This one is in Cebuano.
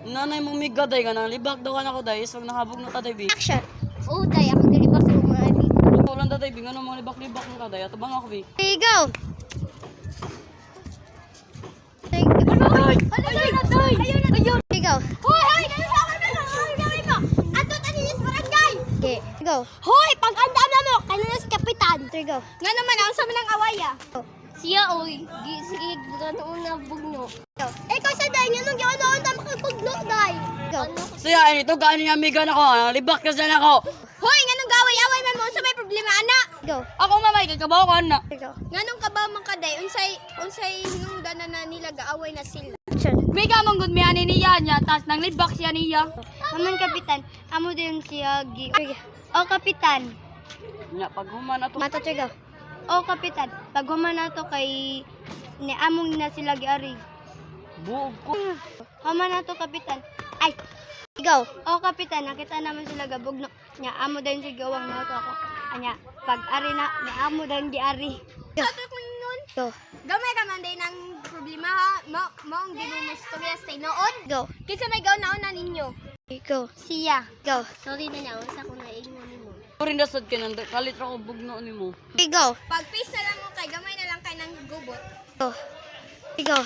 Nanay mo miga day ka nang libak daw ka na ko day. Iswag nakabugno ta day bi. Action. Oh, day, ako gilibak sa mga abi. Ulan ta day bi ngano mga libak-libak mo ka day. Ato bang ako bi. Three, go. Three, go. Ay, ay, ay, Three, go. Hoy, hoy, ganun sa akin, ganun, gawin mo. Ato taninis barangay. Okay, go. Hoy, pag-andam na mo, kay na si kapitan. Three, go. Nga naman ang sa manang away ah. Go. Siya oy, gi sige ganoon na bugno. Go. Ikaw sa day nganong ganoon ta makapugno day. Go. Siya ini to gaano niya amiga na ko. Libak ka siya na ko. Hoy, nganong gaway-away man mo unsa may problema ana? Go. Ako mamay kay kabaw ko na. Three, go. Nganong kabaw man ka day unsay unsay hinungdan na nila gaaway na sila? Action. Miga man gud mi ani niya niya tas nang libak siya niya. Maman kapitan, amo din siya gi. Three, go. O kapitan. Nya paghuman ato. Mata, three, go. O kapitan, pag human na to kay ni among na sila giari. Buog ko. Human na to, kapitan. Ay. Go. O kapitan, nakita naman sila gabugno. Nya amo din si gawang na to ako. Anya, pag ari na, ni amo din giari. Sa to kung nun, Go. gamay ka man day ng problema ha. Mao maong ginumustorya sa tinuod. Go. Kinsa may gaw-nauna ninyo? Go. Siya. Go. Sorry na niya, unsa ko naingon nimo. Rin dasad kay nang kalit ra ko bugno nimo. Three, go. Pag peace na lang mo kay gamay na lang kay nang gubot. Go. Three, go.